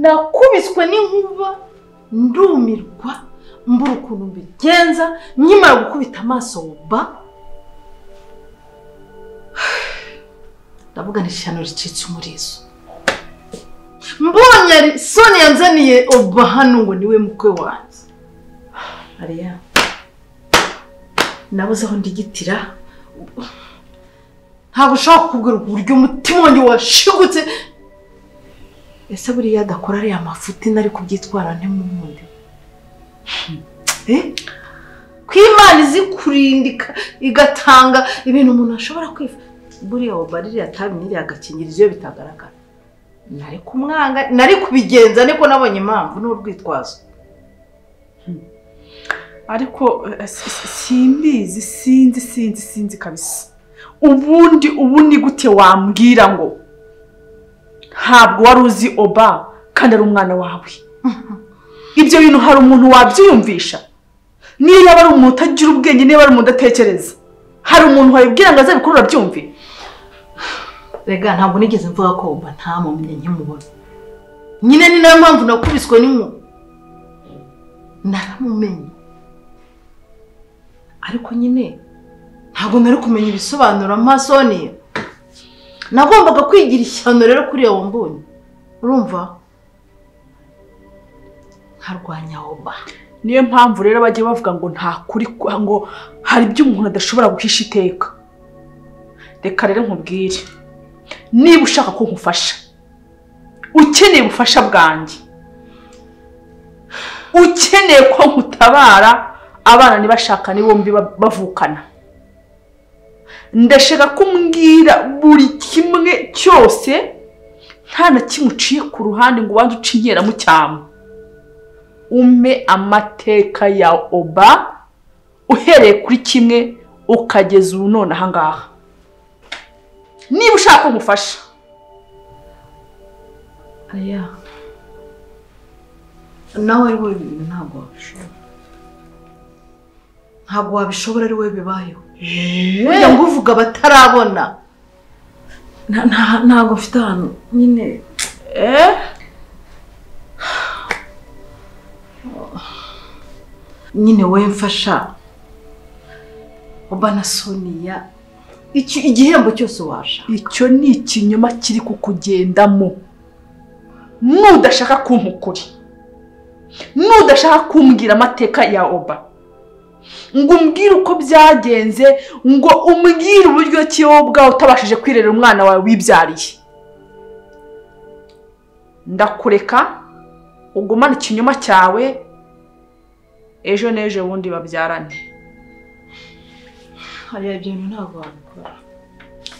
Nakubiswe n'inkuba ndumirwa mbura ukuntu mbigenza nkimara gukubita amaso ba ndavuga nti ishyano ricitse umurizo. Mbonye Sonia yanzaniye Oba hano ngo niwe mukwe wanjye. Ariya nabuze aho ndigitira, ntabwo ushobora kukubwira uburyo umutima wanjye washigutse. Ese buriya adakora ariya mafuti nari kubyitwara ntimundi? Ko Imana izi kurindika igatanga ibintu umuntu ashobora kwifa. Buriya Oba ririya tabi n'iriya agakingirizo iyo bitagaragara nari kumwanga, nari kubigenza niko nabonye impamvu n'urwitwazo. Ariko simbizi, sinzi sinzi sinzi kabisa. Ubundi ubu ni gute wambwira ngo ntabwo wari uzi Oba kandi ari umwana wawe? Ibyo bintu hari umuntu wabyiyumvisha? Niba ari umuntu utagira ubwenge, niba ari umuntu udatekereza, hari umuntu wabibwira ngo azabikore urabyumve? Rega ntabwo nigeze mvuga ko Oba ntamumenye nkimubona. Nyine ni nayo mpamvu nakubiswe n'inkuba. Naramumenye, ariko nyine ntabwo nari kumenya ibisobanuro Sonia. Nagombaga kwigira ishyano rero kuri iyo mbonye, urumva nkarwanya Oba. Niyo mpamvu rero bagiye bavuga ngo nta kuri, ngo hari ibyo umuntu adashobora guhisha iteka. Reka rero nkubwire, niba ushaka ko nkufasha, ukeneye ubufasha bwanjye, ukeneye ko nkutabara, abana nibashakane bombi bavukana, ndashaka kumbwira buri kimwe cyose nta na kimwe uciye ku ruhande ngo ubanze uce inkera mu cyamo. Ume amateka ya Oba uhereye kuri kimwe ukageza ubu none aha ngaha. Niba ushaka ko nkufasha. Aya nawe ari wowe ibintu ntabwo wabishobora, ntabwo wabishobora ari wowe bibayeho. Burya ngo uvuga batarabona. Ntabwo mfite ahantu nyine. Nyine wowe mfasha Oba na Sonia, igihembo cyose washaka. Icyo ni ikinyoma kiri kukugendamo. Nudashaka kumpa ukuri, nudashaka kumbwira amateka ya Oba, ngo umbwire uko byagenze, ngo umbwire uburyo ki wowe ubwawe utabashije kwirera umwana wawe wibyariye, ndakureka ugumane ikinyoma cyawe, ejo n'ejo bundi babyarane. Hariya ibyo bintu ntabwo wabikora.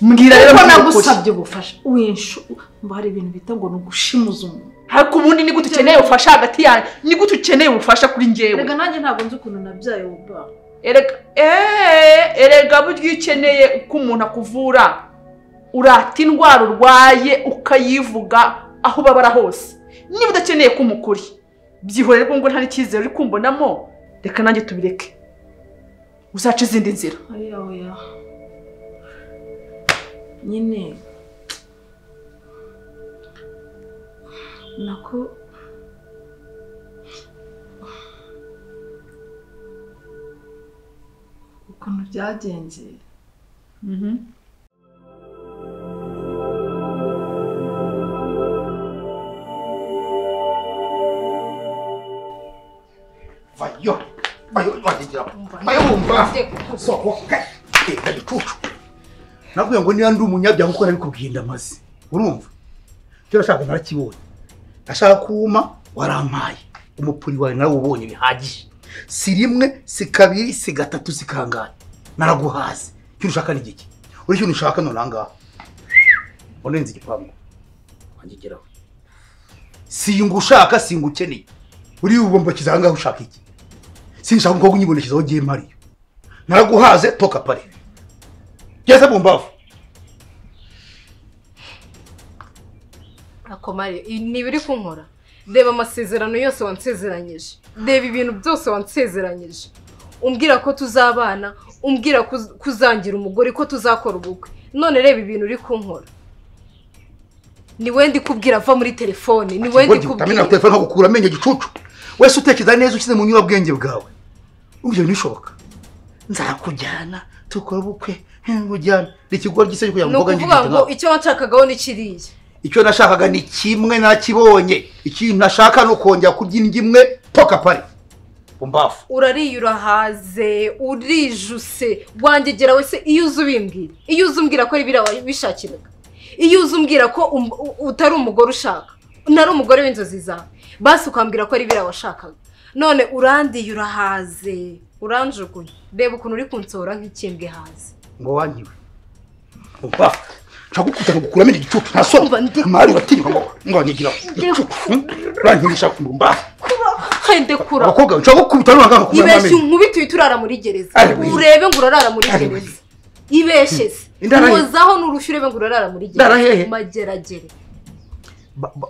Mbwira rero ko nagusabye ubufasha. Mba hari ibintu bita ngo ni ugushimuza umuntu. Ariko ubundi ni gute ukeneye ubufasha hagati yanjye? Ni gute ukeneye ubufasha kuri njyewe? Erega nanjye ntabwo nzi ukuntu nabyaye Oba. Erega burya iyo ukeneye uko umuntu akuvura, urata indwara urwaye ukayivuga aho ubabara hose. Niba udakeneye kumpa ukuri, byihorere ngo nta n'icyizere uri kumbonamo, reka nanjye tubireke, uzaca izindi nzira. Oya oya nyine nako ukuntu byagenze. Vayo, vayo, vayo, wumva sohoka gicucu. Nakubwiye ngo niba ndi umunyabyaha kuko nabikubwiye ndamaze, urumva? Icyo nashaka narakibonye, ndashaka kuma warampaye umupuri wawe narawubonye bihagije, si rimwe si kabiri si gatatu si kangahe, naraguhaze. Icyo ushaka ni giki? Uri icyo ushaka none aha ngaha unenze igipangu wangigeraho, si ngushaka si ngukeneye, uri ubombokiza aha ngaha ushaka iki? Sinshaka umukobwa unyibonekezaho ugiye mpariyo, naraguhaze toka pare geze bumbavu. Akomare niba uri kunkora, reba amasezerano yose wansezeranyije, reba ibintu byose wansezeranyije, umbwira ko tuzabana, umbwira ko kuzangira umugore, ko tuzakora ubukwe, none reba ibintu uri kunkora. Ni we ndikubwira va muri telefone, ni we ndikubwira. Utamena telefone nkagukura amenyo gicucu. Wese utekereza neza ukize mu nyurabwenge bwawe. Ubyo nishoboka. Nzakujyana tukora ubukwe ngujyana. Ikigori gise kugira ngo mvuga ngigita. Ngo icyo wanshakagaho ni kiriya. Icyo nashakaga ni kimwe nakibonye. Ikintu nashaka no kongera kurya indyo imwe toka pare. Umbafu. Urariye urahaze, urijuse, wangegera wese iyo uzubimbwira. Iyo uzumbwira ko ari bira wabishakiraga. Iyo uzumbwira ko utari umugore ushaka, nari umugore w'inzozi zawe. Basi ukambwira ko ari bira washakaga. None urandiye urahaze, uranjugunye. Reba ukuntu uri kunsora nk'ikimbwe haze. Ngo wanyiwe. Umbafu. Nshaka gukura amenyo igicucu nta soni. Mari uratinyuka ngo wanyigira. Urankinisha kumbafu. Ndekura. Abakobwa nshaka gukubita nuranga gukura amenyo. Ibeshye nkubite uhita muri gereza. Urebe ngo urarara muri gereza. Ibeshye se. Muzaho n'urushyu urebe ngo urarara muri gereza. Mageragere.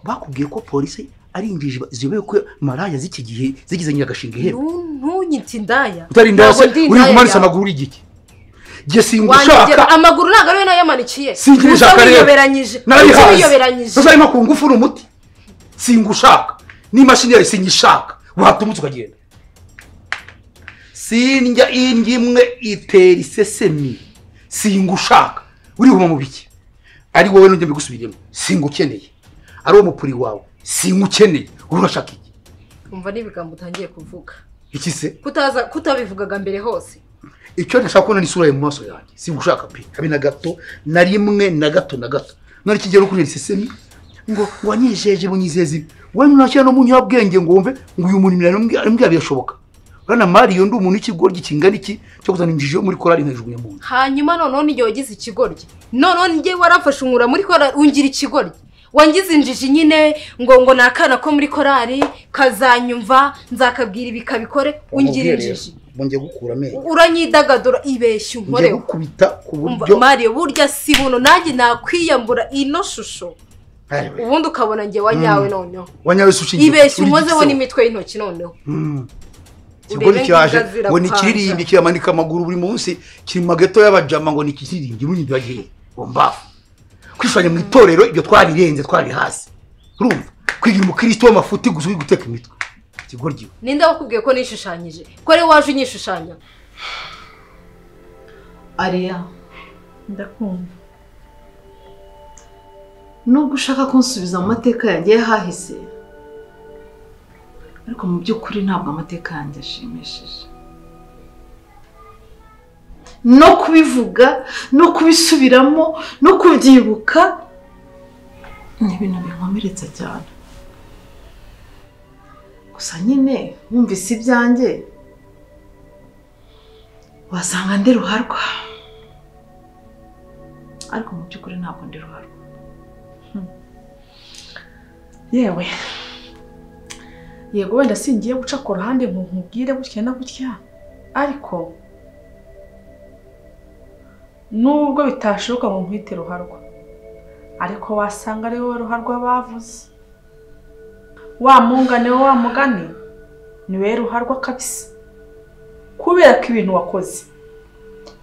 Bakubwiye ko polisi ari injiji ziyobewe ko maraya z'iki gihe zigize nyiragashinga ihembe. Ntunyite indaya. Utari indaya se uri kumanitsa amaguru igiki. Jye singushaka. Amaguru ntabwo ariwe nayamanikiye. Singushaka rero. Narabihaze. Uzarimo ku ngufu n'umuti. Singushaka. N'imashini yawe sinyishaka. Watumutse ukagenda. Sindya indyo imwe itera isesemi. Singushaka. Urihuma mu biki? Ari wowe n'ujye mbigusubiremo. Singukeneye. Ari uwo mupuri wawe. Singukeneye. Urashaka iki? Umva n'ibigambo utangiye kuvuga. Iki se? Kutaza kutabivugaga mbere hose. Icyo ndashaka kubona ni isura yawe mu maso yanjye. Singushaka pe. Habe na gato, na rimwe na gato na gato. None kigero kuri isesemi ngo wanyijeje bunyizeze. Wewe nunashyira no munyabwenge ngo wumve ngo uyu muntu arambwira birashoboka. Urana Mariyo ndi umuntu ikigoryi kingana iki cyo kuzana injiji yo muri korali nkajugunya mu nzu. Hanyuma none nijye wagize ikigoryi. None njye warafashe unkura muri korali ungira ikigoryi. Wangize injiji nyine ngo nakana ko muri korali kazanyumva nzakabwira ibikabikore ungira injiji. Ngiye gukura amenyo. Uranyidagadura ibeshye unkoreho. Ngiye gukubita ku buryo Mariyo burya si buno nanjye nakwiyambura ino shusho. Ubundi ukabona nge wanyawe noneho. Wanyawe sushingiye. Ibeshye unkozeho n'imitwe y'intoki noneho. Ikigori cyaje ngo ni kiririmbye kiramanika amaguru buri munsi kiri mageto y'abajama ngo ni kiririmbye muri bagiye. Bombafu. Kwishanya mu itorero ibyo twarirenze twari hasi. Urumva? Kwigira umukristo w'amafuti gusa uri guteka imitwe. Ikigoryi. Ninde wakubwiye ko nishushanyije? Ko ari waje unyishushanya? Ariya ndakumva. Nubwo ushaka kunsubiza mu mateka yanjye hahise, ariko mu by'ukuri ntabwo amateka yanjye ashimishije. No kubivuga, no kubisubiramo, no kubyibuka ni ibintu binkomeretsa cyane. Gusa nyine wumvise ibyanjye wasanga ndi ruharwa, ariko mu by'ukuri ntabwo ndi ruharwa. Yewe yego wenda singiye guca ku ruhande ngo nkubwire gutya na gutya, ariko nubwo bitashoboka ngo nkwite ruharwa, ariko wasanga ari wowe ruharwa bavuze. Wa mungane wa mugani ni we ruharwa kabisa, kubera ko ibintu wakoze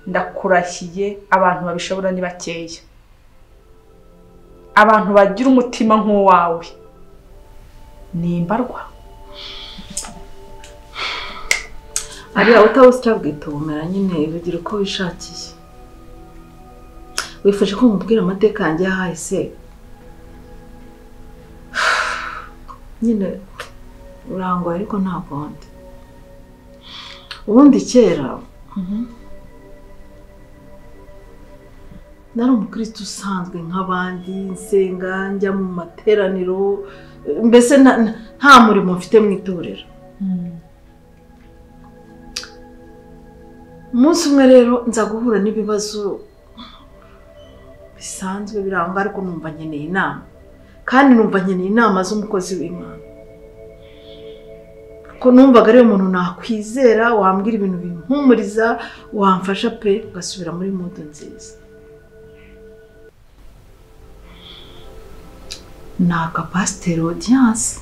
ndakurahiye abantu babishobora ni bakeya. Abantu bagira umutima nk'uwawe ni imbarwa. Ariya utawusya bwita ubumera nyine bigira uko wishakiye. Wifashe ko nkubwira amateka yanjye yahahise nyine urangwa, ariko ntabwo ndi. Ubundi kera nari umukristo usanzwe nk'abandi, nsenga, njya mu materaniro, mbese nta murimo mfite mu itorero. Umunsi umwe rero nza guhura n'ibibazo bisanzwe birangwa, ariko numva nkeneye inama, kandi numva nkeneye inama z'umukozi w'Imana, ko numvaga ariyo muntu nakwizera wambwira ibintu bimpumuriza, wamfasha pe ugasubira muri modo nziza. Naka pasiteri audience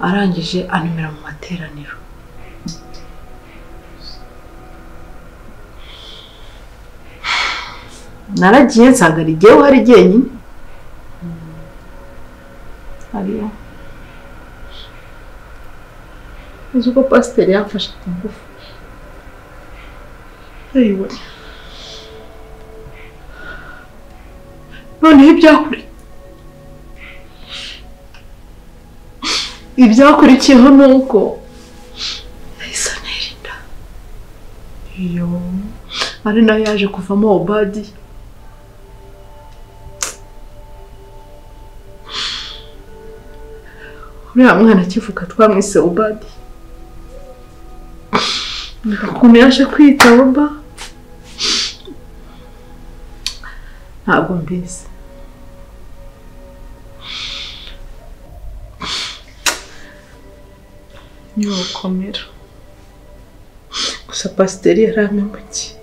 arangije anumira mu materaniro. Naragiye nsanga ari jyewe uhari jyenyine. Hariya uzi uko pasiteri yamfashe ku ngufu. Ayiwe. Noneho ibyakurikiyeho ni uko yahise antera inda. Iyo ari nayo yaje kuvamo Obadiya. Uriya mwana akivuka twamwise Obadiya. Ukuntu yaje kwita Oba ntabwo mbizi. Nyokomera. Gusa pasiteri yarampemukiye.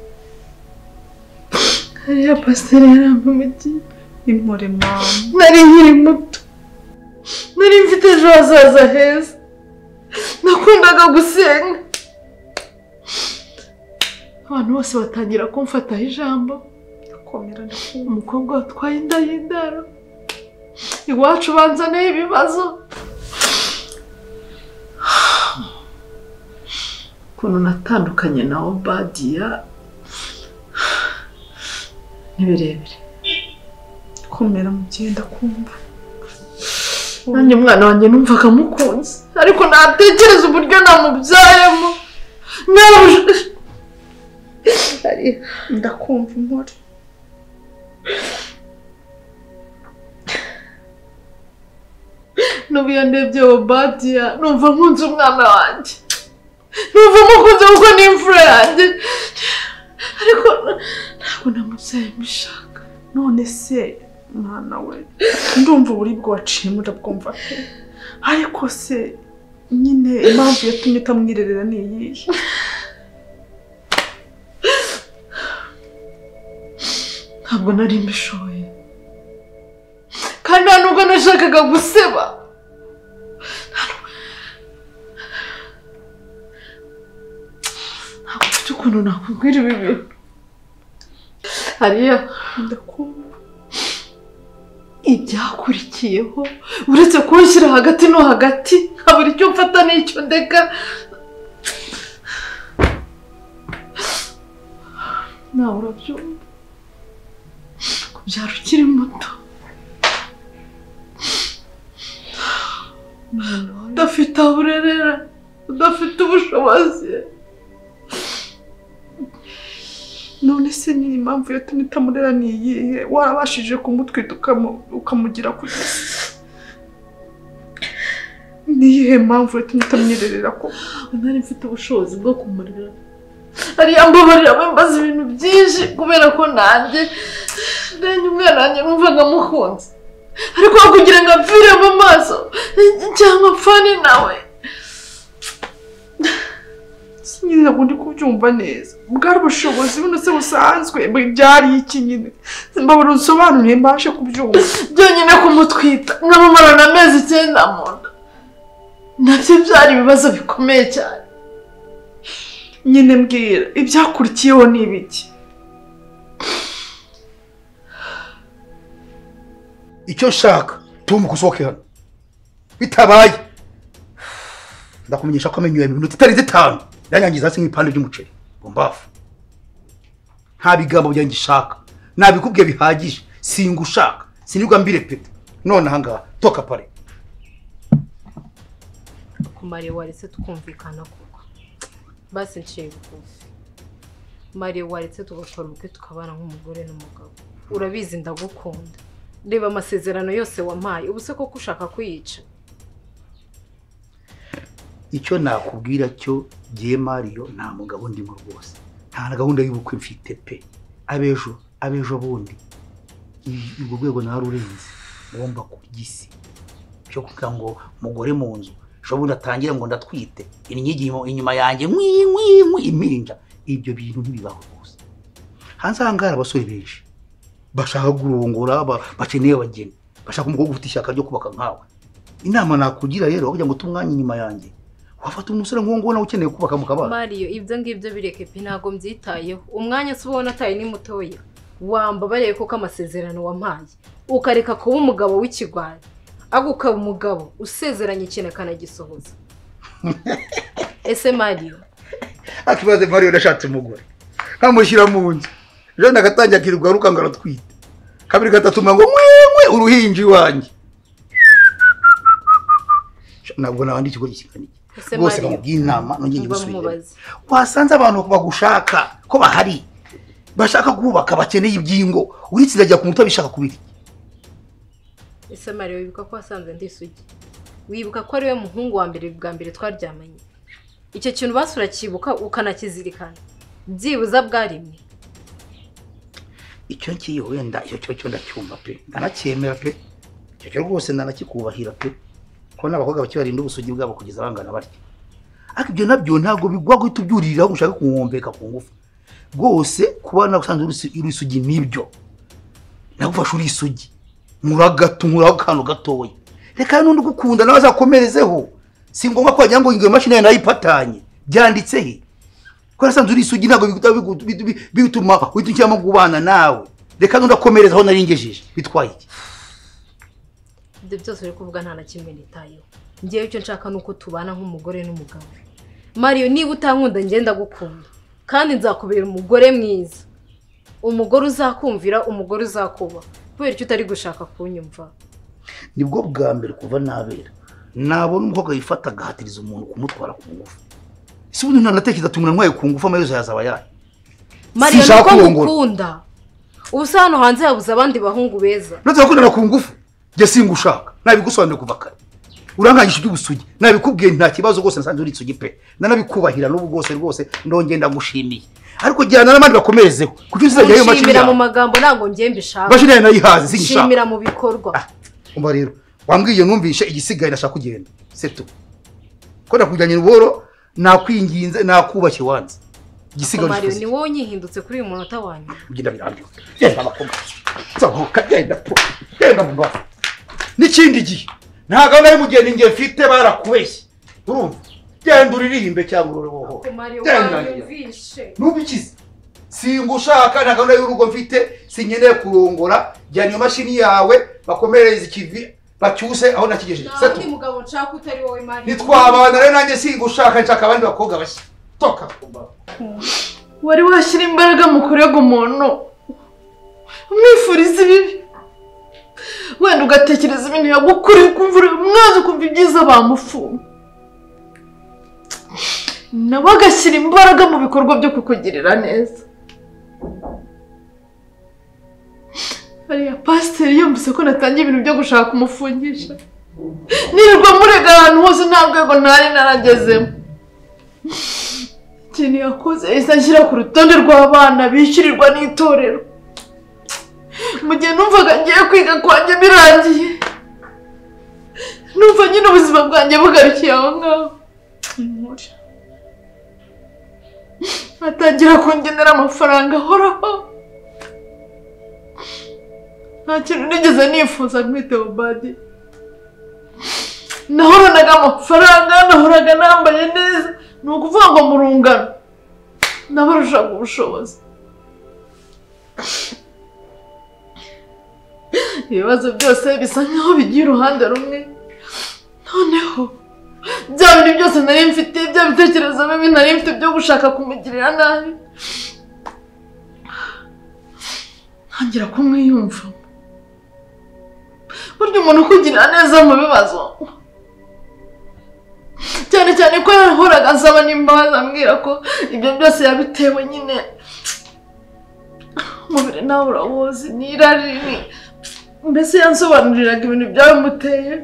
Hariya pasiteri yarampemukiye. Impore mama. Nari nkiri muto. Nari mfite ejo hazaza heza. Nakundaga gusenga. Abantu bose batangira kumfataho ijambo. Komera ndakumva. Umukobwa watwaye inda y'indaro. Iwacu banzaniye ibibazo. Ukuntu natandukanye na Obadiya ni birebire. Komera mubyeyi ndakumva. Nanjye umwana wanjye numvaga amukunze, ariko natekereza uburyo namubyayemo. Ndakumva impore. N'ubu iyo ndebye Obadiya numva nkunze umwana wanjye. Numva mukunze kuko ni imfura yanjye, ariko ntabwo namubyaye mbishaka. None se mwana we, ndumva uburibwe waciyemo ndabwumva pe, ariko se nyine impamvu yatumye utamwirerera ni iyihe? Ntabwo nari mbishoboye, kandi nta nubwo nashakaga guseba. Ntabwo mfite ukuntu nakubwira ibi bintu. Hariya ndakumva. Ibyakurikiyeho uretse kunshyira hagati no hagati nkabura icyo mfata n'icyo ndeka, nawe urabyumva kubyara ukiri muto udafite aho urerera, udafite ubushobozi. None se nyine impamvu yatumye utamurera ni iyihe? Warabashije kumutwita ukamugira kugeza. Ni iyihe mpamvu yatumye utamwirerera ko? Nari mfite ubushobozi bwo kumurera. Ariya mbabarira bambaza ibintu byinshi kubera ko nanjye umwana wanjye numvaga amukunze, ariko kugira ngo apfire mu maso cyangwa apfane nawe nyine ntabwo ndi kubyumva neza. Bwari ubushobozi buno se busanzwe byari iki nyine? Mbabura unsobanuriye mbashe kubyumva. Byonyine kumutwita nkamumarana amezi 9 mu nda nabyo byari ibibazo bikomeye cyane. Nyine mbwira ibyakurikiyeho ni ibiki? Icyo nshaka tumuka usohoke hano. Bitabaye ndakumenyesha ko amenyo yawe iminota itarenze 5 yanyangiza hasi nk'ibipande by'umuceri. Bombafu. Nta bigambo byanjye nshaka. Nabikubwiye bihagije. Singushaka. Sinirwa mbirepeta. None aha ngaha toka pare. Kumare waretse tukumvikana koko. Basi nciye bugufi. Mariyo waretse tugakora ubukwe tukabana nk'umugore n'umugabo. Urabizi ndagukunda. Reba amasezerano yose wampaye, ubu se koko ushaka kuyica? Icyo nakubwira cyo giye Mariyo nta mugabo ndimo rwose. Nta na gahunda y'ubukwe mfite pe. Abejo bundi. Ubwo rwego narurenze. Ngomba kurya isi. Cyo kugira ngo mugore mu nzu, shobundi atangira ngo ndatwite, inyigi inyuma yanjye nkwi nkwi nkwi impinja. Ibyo bintu ntibibaho rwose. Hanze aha ngaha abasore benshi bashaka kurongora, bakeneye abageni, bashaka umukobwa ufite ishyaka ryo kubaka nkawe. Inama nakugira rero kugira ngo tumwanye inyuma yanjye, wafata umusore nk'uwo nguwo nawe ukeneye kubaka mukabana. Mariyo ibyo ngibyo bireke pe, ntabwo mbyitayeho. Umwanya se ubona ataye ni mutoya. Wambabariye koko amasezerano wampaye, ukareka kuba umugabo w'ikigwari, agukaba umugabo usezeranye ikintu akanagisohoza. Ese Mario, akibaze Mario nashatse umugore nkamushyira mu nzu, ejo nagatangira akirirwa aruka ngo aratwite, kabiri gatatu ngo nkwenkwe uruhinja iwanjye. Ntabwo nabandi ikigo kingana iki rwose. Bamubwiye inama nongeye gusubira. Wasanze abantu bagushaka ko bahari bashaka kubaka, bakeneye ibyingo, uretse irajya ku mutwe bishaka kubiri. Ese Mario, wibuka ko wasanze ndi isugi? Wibuka ko ari we muhungu wa mbere bwa mbere twaryamanye? Icyo kintu basura kibuka ukanakizirikana byibuza bwarimwe. Icyo nkiye wenda icyo cyo ndacyumva pe, ndanacyemera pe, icyo cyo rwose ndanakikubahira pe, ko n'abakobwa bakibarinda ubusugi bwabo kugeza bangana batya. Ariko ibyo nabyo ntabwo bigwa guhita ubyuririraho ushaka kunkombeka ku ngufu. Rwose kuba nagusanze uri isugi nibyo, nagufashe uri isugi nkura akantu gatoya, reka n'undi ugukunda nawe azakomerezeho. Si ngombwa ko wagira ngo iyo mashini nayipatanye byanditse he ko nasanze uri isugi, ntabwo bituma uhita unshyiramo kubana nawe. Reka n'undi akomerezaho naringejeje, bitwaye iki? Ibyo byose uri kuvuga nta na kimwe nitayeho. Ngewe icyo nshaka ni uko tubana nk'umugore n'umugabo. Mario, niba utankunda ngenda gukunda, kandi nzakubera umugore mwiza, umugore uzakumvira, umugore uzakuba. Kubera icyo utari gushaka kunyumva. Nibwo bwa mbere kuva nabera nabona umukobwa yifata agahatiriza umuntu kumutwara ku ngufu. Ese ubundi ntanatekereza ati umuntu antwaye ku ngufu amaherezo yazaba ayahe? Mario, nuko ngukunda. Ubu se hano hanze habuze abandi bahungu beza. Uretse bakundana ku ngufu, njye singushaka, nabigusobanuriye kuva kare. Urankangisha iby'ubusugi, nabikubwiye nta kibazo rwose, nasanze uri isugi pe, nanabikubahira n'ubu rwose rwose ndongeye ndagushimiye. Ariko jyana n'abandi bakomerezeho, kuki uzajya ayo mashini? Nshimira mu magambo ntabwo ngiye mbishaka. Mashini yawe nayihaze singishaka. Nshimira mu bikorwa. Umva rero, wambwiye numvishe igisigaye ndashaka kugenda. C'est tout. Ko nakujyanye ubuhoro, nakwinginze, nakubashye wanze. Igisigaye Mario, ni wowe unyihindutse kuri uyu munota wanyu. Ugenda birambiwe. Genda abakobwa. Sohoka genda po. Genda mba. N'ikindi gihe nta gahunda y'umugeni ngiye mfite barakubeshye. Urumva? Genda uririmbe cyangwa uroboho. Genda yumvishe. Nubikize. Singushaka, nta gahunda y'urugo mfite, sinkeneye kurongora. Jyana iyo mashini yawe bakomereze ikivi bacyuse aho nakigejeje. Nta wundi mugabo nshaka utari wowe Mario. Nitwabana rero nanjye singushaka, nshaka abandi bakobwa bashya. Toka. Wari washyira imbaraga mu kurega umuntu umwifuriza ibibi, wenda ugatekereza ibintu yagukoreye ukumva umwanzi, ukumva ibyiza bamufunga, nawe agashyira imbaraga mu bikorwa byo kukugirira neza. Hariya pasiteri yumvise ko natangiye ibintu byo gushaka kumufungisha, nirirwa murega ahantu hose nta rwego ntari naragezemo. Ikintu yakoze yahise anshyira ku rutonde rw'abana bishyurirwa n'itorero. Mu gihe numvaga ngiye kwiga kwanjye birangiye, numva nyine ubuzima bwanjye bugarukiye aho ngaho. Atangira kungenera amafaranga ahoraho. Nta kintu nigeze nifuza nkwite Obadi. Nahoranaga amafaranga, nahoraga nambaye neza, ni ukuvuga ngo mu rungano nabarushaga ubushobozi. Ibibazo byose bisa nkaho bigiye uruhande rumwe. Noneho bya bintu byose nari mfite, bya bitekerezo bibi nari mfite byo gushaka kumugirira nabi, ntangira kumwiyumva. Burya umuntu ukugirira neza mu bibazo, cyane cyane ko yahoraga ansaba n'imbabazi ambwira ko ibyo byose yabitewe nyine umubiri nawe urawuzi, n'irari, mbese yansobanuriraga ibintu byabimuteye.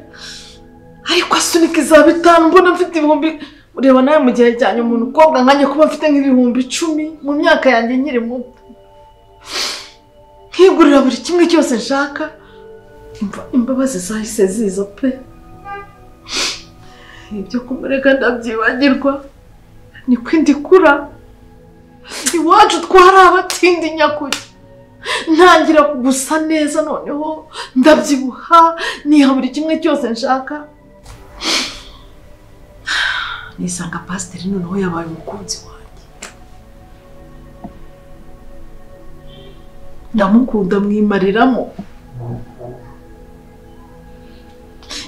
Ariko asunika iza 5 mbona mfite ibihumbi. Ureba nawe mu gihe cyanjye umuntu ukobwa nkanjye kuba mfite nk'ibihumbi 10 mu myaka yanjye nkiri muto, nkigurira buri kimwe cyose nshaka. Imbabazi zahise ziza pe. Ibyo kumureka ndabyibagirwa, niko indikura. Iwacu twari abatindi nyakujya. Ntangira gusa neza noneho ndabyibuha, niha buri kimwe cyose nshaka. Nisanga pasiteri noneho yabaye umukunzi wanjye. Ndamukunda mwimariramo.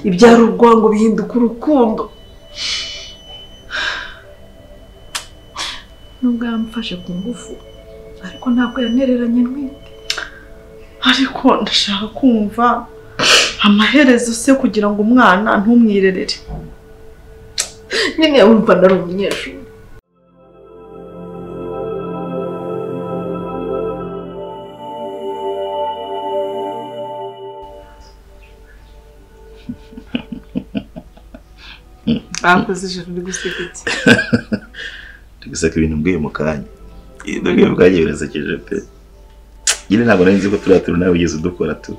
Ibyari urwango bihinduka urukundo. Nubwo yamfashe ku ngufu, ariko ntabwo yanereranye ntwite. Ariko ndashaka kumva amaherezo se kugira ngo umwana ntumwirerere. Nyine wumva nari umunyeshuri. Bakoze ijoro uri guseka iki? Ndi guseka ibintu mbwiye mu kanya. Ibintu mbwiye mu kanya birasekeje pe. Nyine ntabwo nari nzi ko turiya tuntu nawe wigeze udukora tu.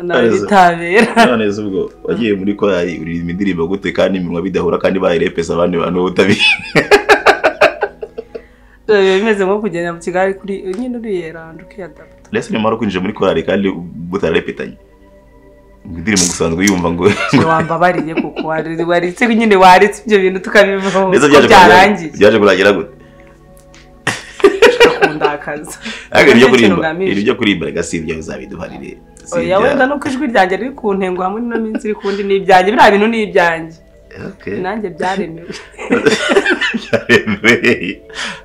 None se ubwo wagiye muri korali uririmba indirimbo gute kandi iminwa bidahura kandi bayirepesa abandi bantu utabizi? Bimeze nko kugenda mu kigali kuri nyine uriyeranda ukiyadapta. Ndetse nyamara kwinjira muri korali kandi mutararepetanye. Indirimbo gusanzwe yumva ngo wambabariye kuko waritse nyine waritse ibyo bintu tukabivaho byarangiye. Byaje kurangira gute? Kundakaza. Ibyo kuririmba rega si ibyo uzabiduharire. Oya wenda nuko ijwi ryanjye riri ku ntengo hamwe n'ino minsi iri kundi ni ibyanjye, biriya bintu ni ibyanjye. Okay. Nanjye byaremewe.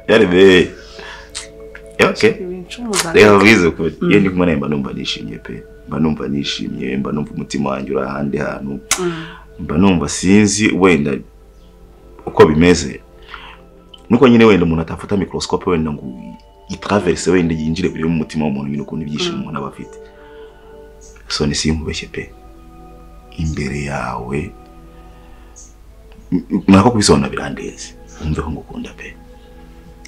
Byaremewe. Okay. Reka nkubwize ukuri, iyo ndi kumwe nawe mba numva nishimye pe. Mba numva nishimye, mba numva umutima wanjye uri ahandi hantu. Mba numva sinzi wenda uko bimeze. Nuko nyine wenda umuntu atafata microscope wenda ngo itraverse wenda yinjire biri mu mutima w'umuntu nyine ukuntu ibyishimo umuntu aba afite. So ni sinkubeshye pe. Imbere yawe nako kubisobanura birandenze. Wumve ko ngukunda pe.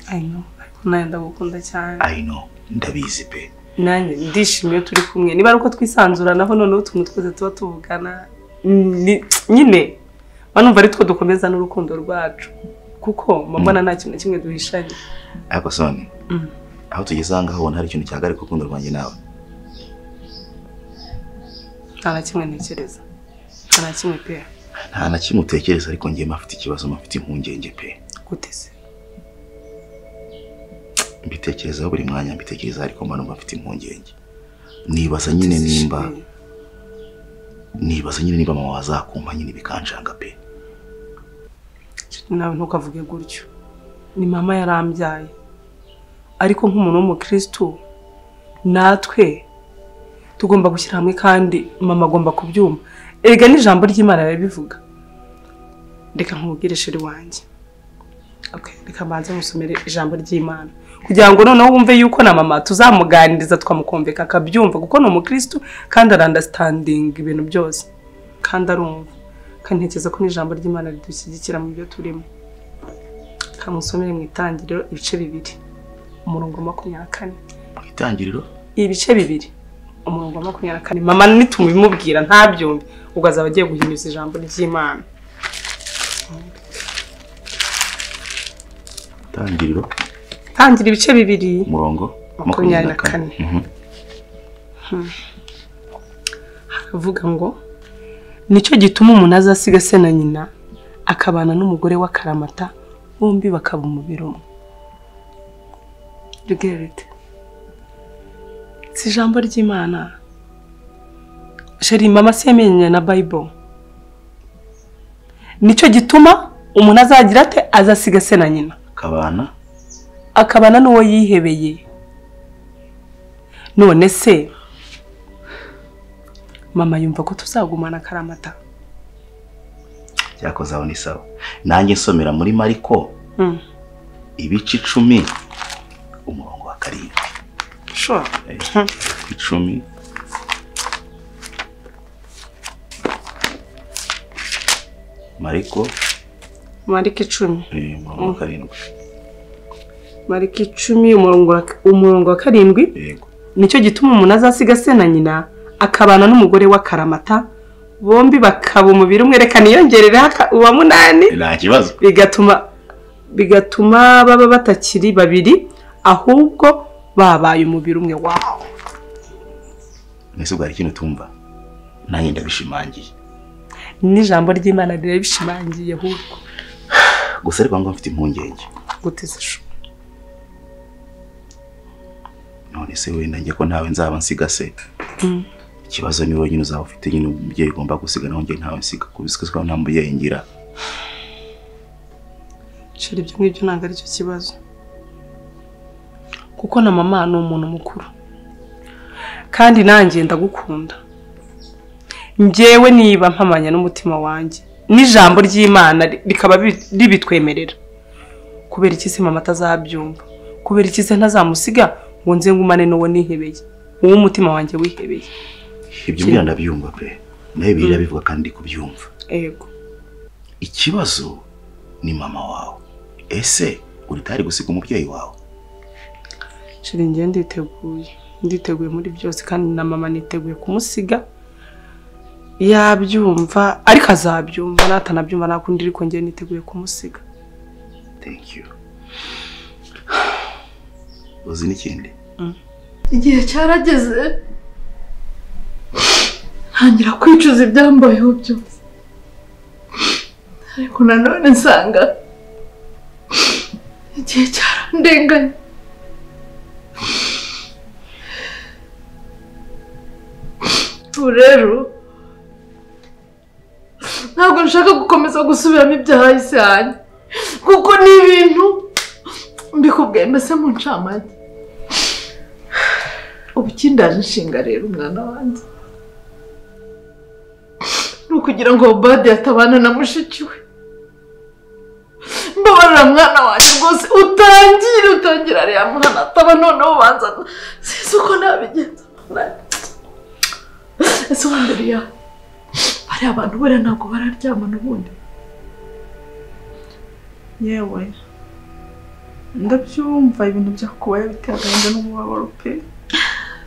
I know. Ariko nawe ndagukunda cyane. I know. Ndabizi pe. Nanjye ndishimye iyo turi kumwe. Niba ari uko twisanzuranaho noneho utuntu twose tuba tuvugana nyine banumva ari two dukomeza n'urukundo rwacu. Kuko mbona nta kintu na kimwe duhishanye. Ariko Soni, aho tugeze aha ngaha ubona hari ikintu cyahagarika urukundo rwanjye nawe? Nta na kimwe ntekereza. Nta na kimwe pe. Nta na kimwe utekereza ariko njye mfite ikibazo, mfite impungenge pe. Gute se? Mbitekerezaho buri mwanya, mbitekereza ariko mba numva mfite impungenge. Nibaza nyine nimba mama wazakumpa nyine bikanjanga pe. Nawe ntukavuge gutyo. Ni mama yarambyaye. Ariko nk'umuntu w'umukristo natwe tugomba gushyira hamwe kandi mama agomba kubyumva. Erega n'ijambo ry'Imana rirabivuga. Reka nkubwire sheri wanjye. Okay, reka mbanze musomere ijambo ry'Imana kugira ngo noneho wumve yuko na mama tuzamuganiriza twamukumvika akabyumva kuko ni umukristo kandi arandastanding ibintu byose kandi arumva. Kandi ntekereza ko n'ijambo ry'Imana ridushyigikira mu byo turimo. Kamusomere mu itangiriro ibice 2 umurongo 24. Mu itangiriro ibice 2 umurongo 24. Mama nitumubimubwira ntabyumve ubwo azaba agiye guhinyuza ijambo ry'Imana. Itangiriro tangira ibice 2 umurongo 24. Haravuga ngo nicyo gituma umuntu azasiga se na nyina akabana n'umugore wa karamata bombi bakaba umubiri umwe. You get it? Si ijambo ry'Imana. Sheri mama se yamenye na Bible. Nicyo gituma umuntu azagira ate azasiga se na nyina akabana n'uwo yihebeye. None se mama yumva ko tuzagumana karamata. Cyakoze aho ni sawa. Nanjye nsomera muri Mariko ibice 10 umurongo wa 7. Sure. 10 Mariko 10 umurongo wa 7. Mariko 10 umurongo wa 7. Yego. Nicyo gituma umuntu azasiga se na nyina akabana n'umugore wa karamata bombi bakaba umubiri umwe. Reka niyongerere uwa 8. Nta kibazo. Bigatuma baba batakiri babiri ahubwo babaye umubiri umwe. Wawo. Nese ubwo hari ikintu tumva? Nanjye ndabishimangiye. N'ijambo ry'Imana rirabishimangiye ahubwo. Gusa ariko ngo mfite impungenge. Gute se shu? None se wenda njye ko ntawe nzaba nsiga se? Ikibazo ni wowe nyine uzaba ufite nyine umubyeyi ugomba gusiga, naho njye ntawe nsiga kubisika nta mubyeyi ngira. Chéri, ibyo ngibyo ntabwo ari cyo kibazo, kuko na mama ni umuntu mukuru kandi nanjye ndagukunda. Njyewe niba mpamanya n'umutima wanjye n'ijambo ry'Imana rikaba ribitwemerera, kubera iki se mama atazabyumva? Kubera iki se ntazamusiga ngo nze ngumane n'uwo nihebeye, uwo umutima wanjye wihebeye? Ibyo mbwira ndabyumva pe, nawe biriya bivuga kandi kubyumva. Yego. Ikibazo ni mama wawe. Ese uri tayari gusiga umubyeyi wawe? Chéri, njye nditeguye muri byose, kandi na mama niteguye kumusiga. Yabyumva ariko azabyumva, natanabyumva nakundi, ariko njye niteguye kumusiga. Thank you. Uzi n'ikindi? Igihe cyarageze ntangira kwicuza ibyambayeho byose, ariko nanone nsanga igihe cyarandenganye. Ubu rero ntabwo nshaka gukomeza gusubiramo ibyahise hanjye, kuko ni ibintu mbikubwiye mbese mu ncamake. Ubu ikindaje inshinga rero umwana wanjye ni ukugira ngo Obadi atabana na mushiki we. Mbabarira mwana wanjye rwose, utangire ariya mwana ataba, noneho ubanza sinzi uko nabigenza. Ese ubundi Riya, bariya abantu buriya ntabwo bararyamana ubundi? Yewe ndabyumva ibintu byakubaye biteye agahinda n'umubabaro pe,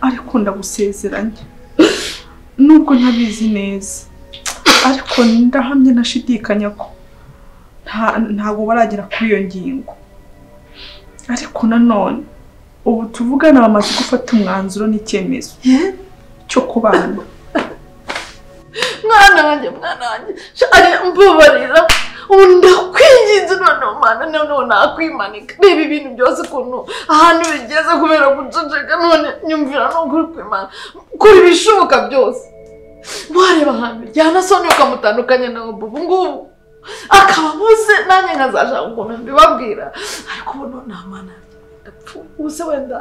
ariko ndagusezeranya nubwo ntabizi neza, ariko ndahamye ntashidikanya ko ntabwo baragera kuri iyo ngingo. Ariko nanone ubu tuvugana bamaze gufata umwanzuro n'icyemezo cyo kubana. Mwana wanjye, mbabarira, ndakwinginze noneho mana, noneho nakwimanika. Reba ibintu byose ukuntu ahantu bigeze kubera guceceka, none nyumvira n'ukuri kw'Imana, kora ibishoboka byose. Wareba ahantu ujyana Soni ukamutandukanya na ubu ngubu akaba abuze, nanjye nkazashaka ukuntu mbibabwira, ariko ubu nta mana ndapfuye. Ubu se wenda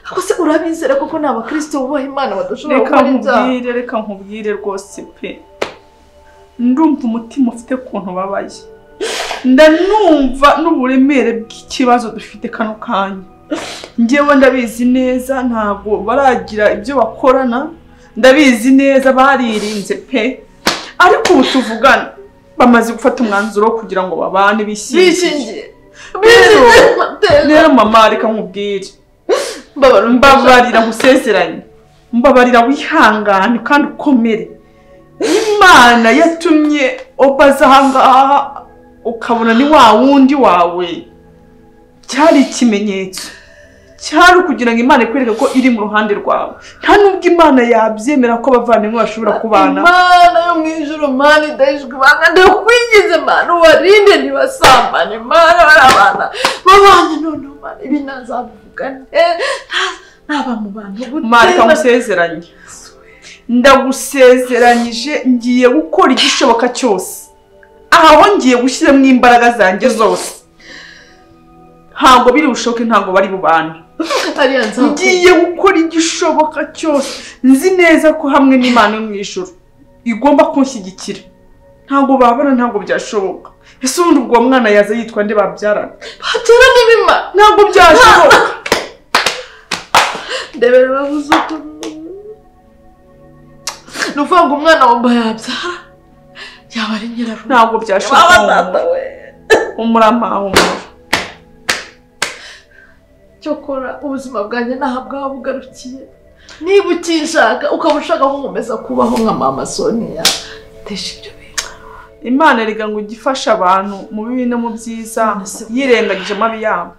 ako se urabizera koko ni abakristo bubaha Imana badashobora gukora ibyaha? Reka nkubwire rwose pe, ndumva umutima ufite ukuntu ubabaye, ndanumva n'uburemere bw'ikibazo dufite kano kanya. Njyewe ndabizi neza ntabwo baragira ibyo bakorana, ndabizi neza baririnze pe, ariko ubu tuvugana bamaze gufata umwanzuro kugira ngo babane bishingiye. Rero mama reka nkubwire, mbabarira nkusezeranye, mbabarira wihangane kandi ukomere. Imana yatumye obaza ahangaha ukabona ni wa wundi wawe, cyari ikimenyetso, cyari ukugira ngo Imana ikwereke ko iri mu ruhande rwawe. Nta nubwo Imana yabyemera ko abavandimwe bashobora kubana. Imana yo mu ijuru, Mana idahishwa ibanga, ndakwinginze Mana ubarinde ntibasambane, Mana barabana babanye noneho Mana ibi ntazabivuga naba mu bantu gute. Mana reka nkusezeranye, ndagusezeranyije ngiye gukora igishoboka cyose, aho ngiye gushyiramo imbaraga zanjye zose. Ntabwo biri bushoboke, ntabwo bari bubane. Ngiye gukora igishoboka cyose, nzi neza ko hamwe n'Imana yo mu ijuru igomba kunshyigikira. Ntabwo babana, ntabwo byashoboka. Ese ubundi ubwo mwana yaza yitwa nde babyarana? Babyara n'ibima, ntabwo byashoboka. Ndebera bavuze uko ni ukuvuga ngo umwana wambaye yabyara yaba ari nyirarume, ntabwo byashoboka. Umurama humura. Cyokora ubuzima bwanjye ntaho bwaba bugarukiye. Niba ukinshaka ukaba ushaka ko nkomeza kubaho nka mama Sonia, tesha ibyo bintu. Imana erega ngo ijye ifasha abantu mu bibi no mu byiza, yirengagije amabi yabo.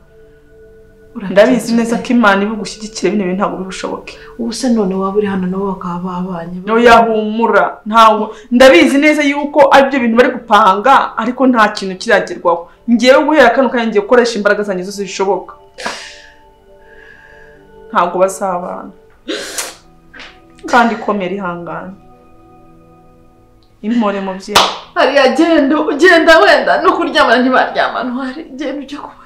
Ndabizi neza ko Imana ibigushyigikira, bino bintu ntabwo bibushoboke. Ubu se none waba uri hano nabo bakaba babanye? Oya humura, ntabwo ndabizi neza yuko aribyo bintu bari gupanga, ariko nta kintu kiragerwaho. Ngiye guhera kano kanya ngiye gukoresha imbaraga zanjye zose zishoboka. Ntabwo bazabana. Kandi komera ihangane. Impore mubyeyi. Hariya genda ugenda wenda no kuryamana ntibaryamana hari genda ujye kuba.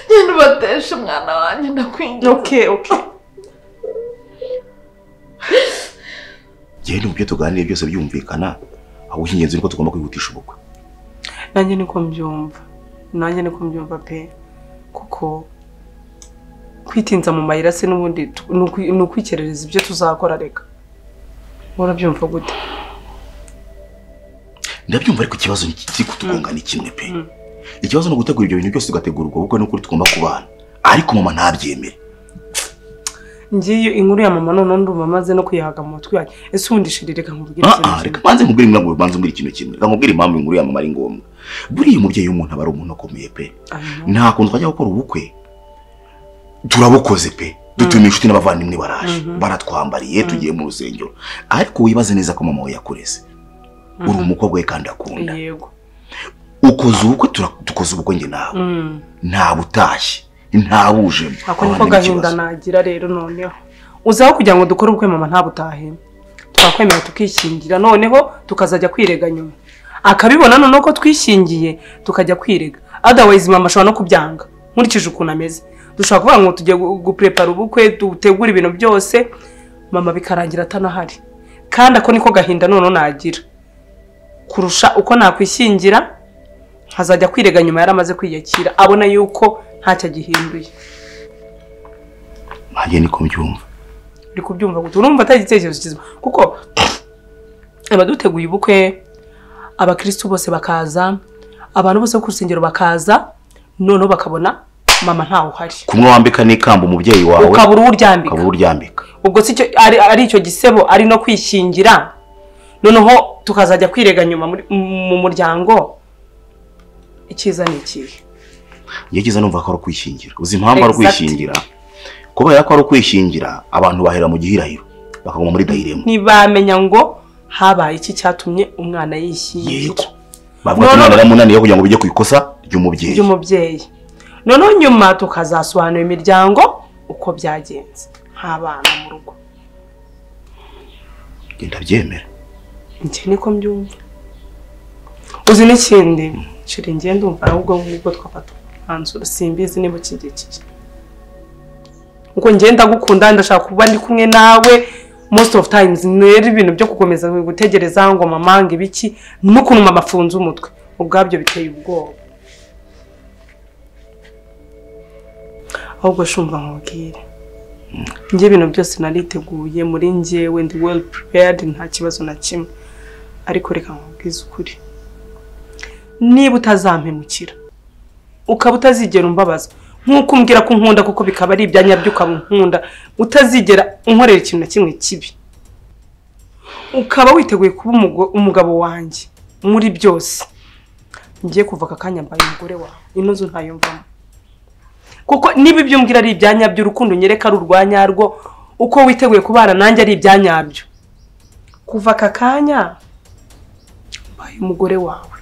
Genda ubateshe umwana wanjye ndakwinginze. Okay, okay. Genda mu byo tuganiriye byose byumvikana, aho ingenzi nuko tugomba kwihutisha ubukwe. Nanjye niko mbyumva. Nanjye niko mbyumva pe. Kuko kwitinza mu mayira se n'ubundi ni ukwikerereza ibyo tuzakora reka. Urabyumva gute? Ndabyumva ariko ikibazo kiri kutugonga ni kimwe pe. Ikibazo no gutegura ibyo bintu byose tugategura ubwo bukwe n'ukuri tugomba kubana. Ariko mama ntabyemere. Ngiye inkuru ya mama none ndumva maze no kuyihaga mu mutwe yanjye. Ese undi shiri reka nkubwire ikintu. Reka banze nkubwire impamvu banze mbwire ikintu kimwe. Reka nkubwire impamvu inkuru ya mama ari ngombwa. Buriya umubyeyi w'umuntu aba ari umuntu ukomeye pe. Nta kuntu twajya gukora ubukwe. Turabukoze pe. Dutumiye inshuti n'abavandimwe baraje. Baratwambariye tugiye mu rusengero. Ariko wibaze neza ko mama we yakureze. Uri umukobwa we kandi akunda. Yego. Ukoze ubukwe tukoze ubukwe nge nawe. Nta butashye. Ntabujemo. Ako niko gahinda nagira rero noneho. Uzaho kugira ngo dukore ubukwe mama ntabutahe. Twakwemera tukishingira noneho tukazajya kwirega nyuma. Akabibona noneho ko twishingiye tukajya kwirega. Otherwise mama ashobora no kubyanga. Nkurikije ukuntu ameze. Dushobora kuvuga ngo tujye guprepara ubukwe dutegura ibintu byose mama bikarangira atanahari. Kandi ako niko gahinda noneho nagira. Kurusha uko nakwishingira hazajya kwirega nyuma yaramaze kwiyakira abona yuko ntacyo gihinduye. Nanjye niko mbyumva. Uri kubyumva gute? Urumva atari igitekerezo kizima kuko abaduteguye ubukwe abakristo bose bakaza, abantu bose ku rusengero bakaza, noneho bakabona mama ntawe uhari. Kumwe wambika n'ikamba umubyeyi wawe ukabura uryambika. Ukabura uryambika. Ubwo si cyo ari icyo gisebo ari no kwishingira. Noneho tukazajya kwirega nyuma mu muryango. Ikiza ni ikihe? Ngiye numva ko ari ukwishingira. Uzi impamvu ari ukwishingira? Kubera ko ari ukwishingira abantu bahera mu gihirahiro bakaguma muri dayiremo. Ntibamenya ngo habaye iki cyatumye umwana yishingira. Bavuga ko umwana yaramunaniye kugira ngo bijye ku ikosa ry'umubyeyi. Ry'umubyeyi. Noneho nyuma tukazasobanura imiryango uko byagenze nk'abana mu rugo. Genda byemera. Njye niko mbyumva. Uzi n'ikindi? Shiri ngiye ndumva ahubwo ngubwo twafata umwanzuro simbizi niba ukigikiye. Uko ngenda gukunda ndashaka kuba ndi kumwe nawe most of times nera ibintu byo kukomeza gutegereza ngo mama ngo ibiki n'ukuntu mama afunze umutwe ubwabyo biteye ubwoba. Ahubwo shumva nkubwire. Ngiye ibintu byose nariteguye muri njyewe ndi well prepared nta kibazo na kimwe. Ariko reka nkubwize ukuri. Niba utazampemukira ukaba utazigera umbabaza nkuko umbwira ko unkunda kuko bikaba ari ibyanya byo ukaba unkunda utazigera unkorera ikintu na kimwe kibi ukaba witeguye kuba umugabo wanjye muri byose ngiye kuva aka kanya mbaye umugore wawe ino nzu ntayumvamo kuko niba ibyo umbwira ari ibyanya by'urukundo nyereka ari urwanyarwo uko witeguye kubana nanjye ari ibyanyabyo kuva aka kanya mbaye umugore wawe.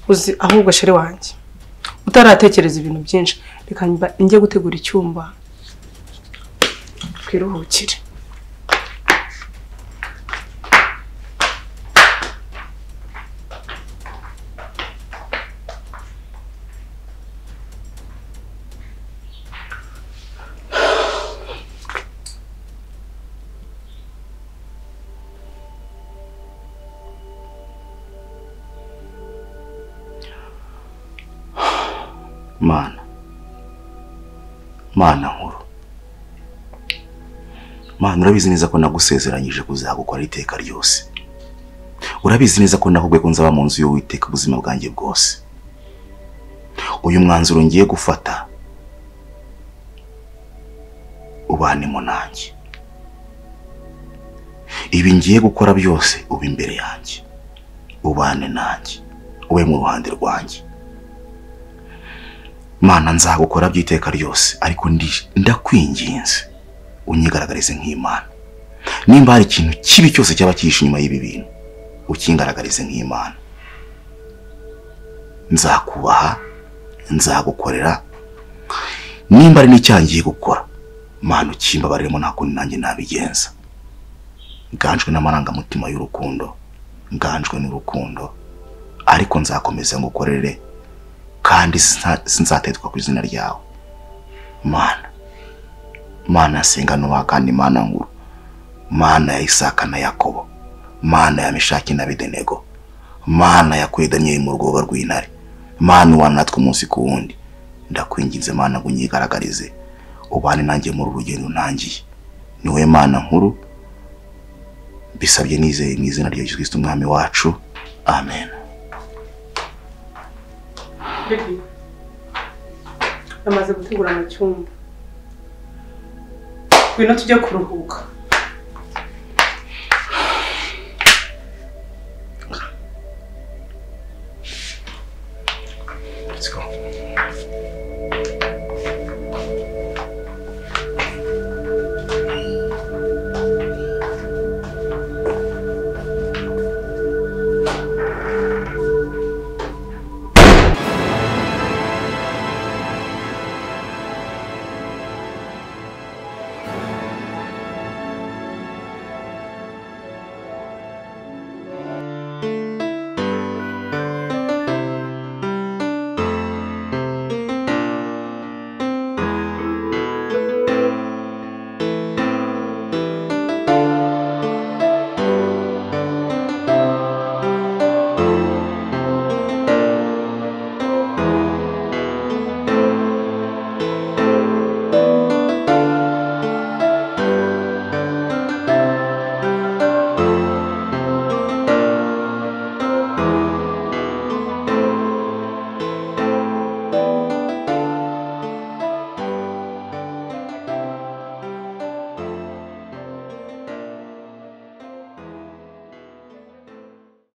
Uzi ahubwo shere wanjye utaratekereza ibintu byinshi reka njye gutegura icyumba twiruhukire. Mana, Mana nkuru, Mana urabizi neza ko nagusezeranyije kuzagukora iteka ryose. Urabizi neza ko nakubwiye ko nzaba mu nzu y'Uwiteka ubuzima bwanjye bwose. Uyu mwanzuro ngiye gufata ubanemo nanjye. Ibi ngiye gukora byose ube imbere yanjye, ubane nanjye, ube mu ruhande rwanjye. Mana nzagukora byiteka ryose ariko ndakwinginze unyigaragarize nk'Imana. Nimba hari ikintu kibi cyose cyaba cyihishe inyuma y'ibi bintu ukingaragarize nk'Imana. Nzakubaha Nzagukorera nimba ari n'icyangiye gukora. Mana ukimbabariremo nta kundi nanjye nabigenza. Nganjwe n'amarangamutima y'urukundo, nganjwe n'urukundo, ariko nzakomeza ngukorere kandi sinzatetwa ku izina ryawe. Mana, Mana senga nubaha kandi Mana nkuru, Mana ya Isaka na Yakobo, Mana ya Meshaki na Abedenego, Mana yakuye Daniyeli mu rwobo rw'intare, Mana ubana natwe umunsi ku wundi, ndakwinginze Mana ngo unyigaragarize, ubane nanjye muri uru rugendo ntangiye. Ni wowe Mana nkuru, bisabye nizeye mu izina rya Yesu Kristo umwami wacu, amen. Baby, namaze gutegura mu cyumba, ngwino tujye kuruhuka.